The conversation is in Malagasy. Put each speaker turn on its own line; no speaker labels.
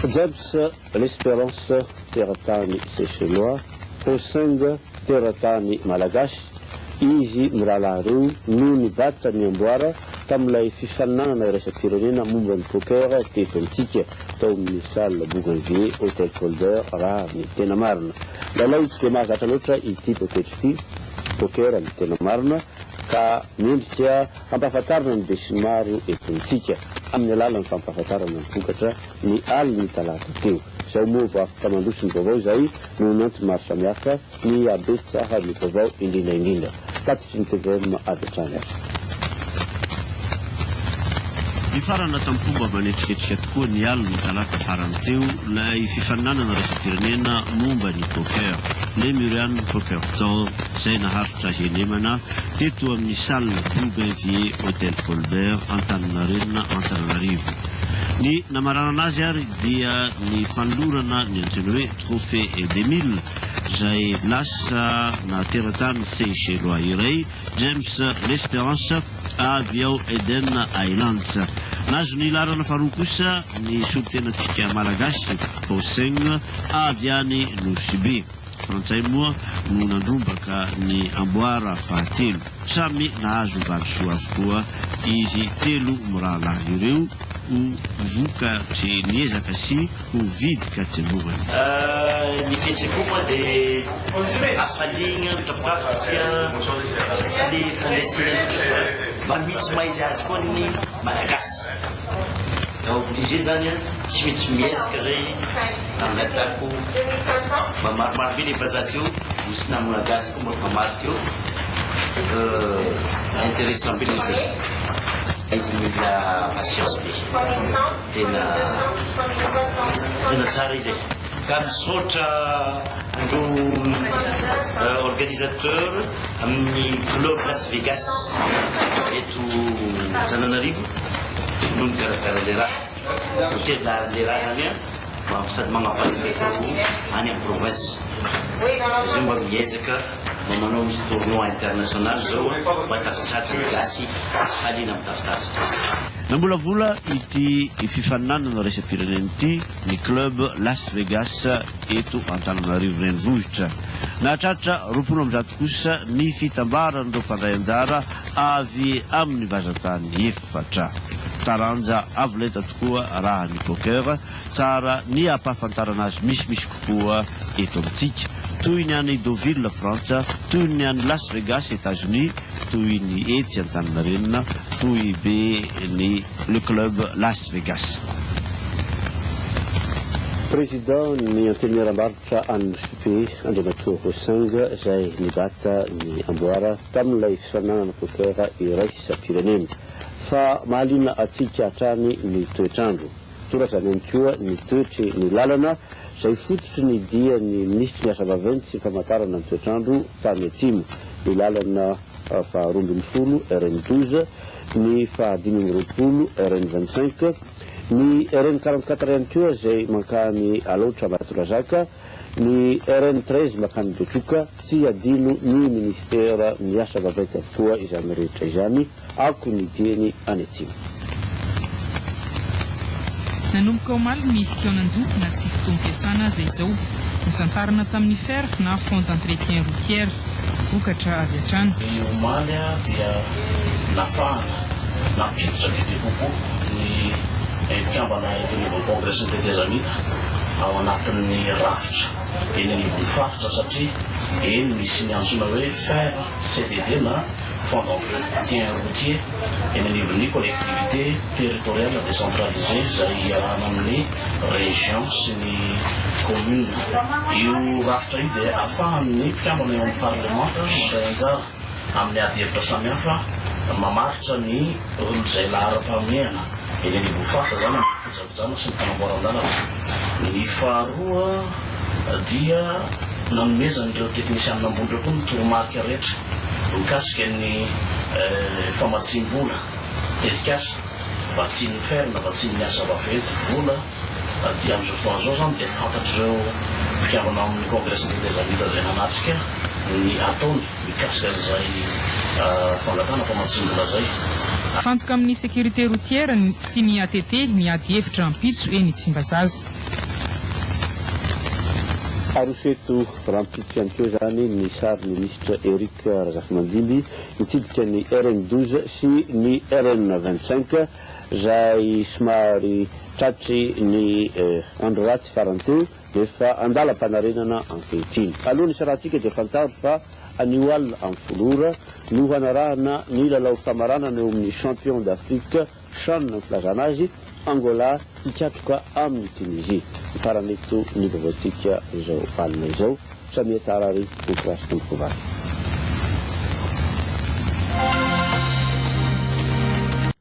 James L'Espérance, teratany Seychellois, Hoseng, teratany Malagasy, izy mirahalahy ireo no nibata ny amboara tamin'ilay fifaninanana iraisam-pirenena momba ny poker teto amintsika, tao amin'ny salle Bougainvillée Hotel Colbert raha ny tena marina. Lalao tsy dia mahazatra loatra ity poketra ity, poker ny tena marina, ka mendrika hampahafantarina ny besinimaro eto amintsika, amin'ny alalan'ny fampahafantarana ny vokatra ny alin'ny talata teo. Izao moa vao afaka mandroso ny vaovao izay noho ny antony maro samihafa, ny habetsahan'ny vaovao indrindra indrindra. Tatitry ny tvm avy hatrany ary.
Nifarana tamin'ny-pomba manetriketrika tokoa ny alin'ny talata farany teo ilay fifaninanana iraisam-pirenena momba ny poker, Lemurian Poker Tour, izay naharitra henemana teto amin'ny salle Bougainvillée Hotel Colbert Antaninarenina Antananarivo. Ny namaranana azy ary dia ny fanolorana ny antsoina hoe Trophée d'Emile izay lasa na teratany Seychellois iray, James L'Esperance avy ao Eden Islands. Nahazo ny laharana faharoa kosa ny solontenantsika Malagasy, Hossein avy any Nosy Be. Frantsay moa no nandrombaka ny amboara fahatelo. Samy nahazo valisoa avokoa izy telo mirahalahy ireo ho vokatry ny ezaka sy ho vidin-katsembohana.
Ny fihetseham-po moa dia hafaliana mitafotafo satria tsy le fandresena loatra fa mba misy maha izy azy koa ny Malagasy. Ka obligé zany an, tsy maintsy miezaka zay angatahako mba maromaro be le vazaha teo, misy namana gasy koa mba efa maro teo, interessant be le jeu, izy mila patience be, tena tena tsara izy e. Ka misaotra andreo organisateur amin'ny club Las Vegas eto Antananarivo no nikarakara le raha. Hotel le raha zany an, mba sady magnaparitaka any amin'ny province. Zay mba miezaka mba manao misy tournoi international zao an, mba tafitsaka ny gasy haliana mitafotafo.
Namolavola ity fifaninanana iraisam-pirenena ity ny Club Las Vegas eto Antananarivo Renivohitra. Nahatratra 120 kosa ny fitambaran'ireo mpandray anjara avy amin'ny vazantany efatra. Taranja avo lenta tokoa raha ny poker, tsara ny hampahafantarana azy misimisy kokoa eto amintsika. Toy ny any Deauville, Frantsa, toy ny any Las Vegas, Etazonia, toy ny etsy Antaninarenina, foiben'ny Le Club Las Vegas.
Président ny Antenimierambarotra any Nosy Be, Andriamatoa Hosang, izay nibata ny amboara tamin'ilay fifaninanana poker iraisam-pirenena. Fa mahaliana antsika hatrany ny toetr'andro. Toraka izany ihany koa ny toetry ny lalana, izay fototry ny dian'ny minisitry ny asa vaventy sy famantarana ny toetr'andro tany atsimo, ny lalana faha 12, RN 12, ny faha 25, RN 25, ny RN 44 ihany koa izay mankany Alaotra Ambatondrazaka, ny RN 13 mankany Betroka, tsy adino ny minisitera ny asa vaventy avokoa izany rehetra izany, ako ny diany any atsimo.
Nanomboka omaly ny fikaonan-doha na tsy fotoam-piasana aza izao. Nosantarina tamin'ny fer na Fonds d'entretien routière. Vokatra avy hatrany.
Ny omaly dia nafahana nampiditra bebe kokoa ny mpikambana eto anivon'ny Kongresin'ny Tetezamita ao anatin'ny rafitra eny anivon'ny faritra satria eny misy ny antsoina hoe fer CDD na Fonds d'entretien routier eny anivon'ny collectivité territoriale décentralisée izay iarahana amin'ny région sy ny commune. Io rafitra io dia ahafahan'ny mpikambana eo amin'ny parlemanta mandray anjara amin'ny ady hevitra samihafa mamaritra ny izay laharam-pahamehana eny anivon'ny faritra izany amin'ny fikojakojana sy ny fanamboaran-dalana. Ny faharoa dia nanomezan'ireo teknisianina ambony ireo koa ny toromarika rehetra mikasika ny famatsiam-bola tetikasa, vatsian'ny fer na vatsian'ny asa vaventy, vola, dia amin'izao fotoana izao izany dia fantatr'ireo mpikambana ao amin'ny Kongresin'ny Tetezamita izay nanatrika ny ataony mikasika an'izay fangatahana famatsiam-bola izay.
Mifantoka amin'ny sécurité routière sy ny ATT ny ady hevitra rahampitso eny Tsimbazaza.
Aroso eto rahampitso ihany koa izany ny sarin'ny minisitra Eric Razafimandimby nitsidika ny RN 12 sy ny RN 25 izay somary tratry ny andro ratsy farany teo nefa andalam-panarenana ankehitriny. Alohan'ny hisarahantsika dia fantaro fa anio alina amin'ny folo ora no hanarahana ny lalao famaranana eo amin'ny Champion d'Afrique Chan ny filazana azy, Angola hikatroka amin'i Tunisie. Mifarana eto ny vaovaontsika izao alina izao. Samia tsara ary ho kirasy tompoko vavy.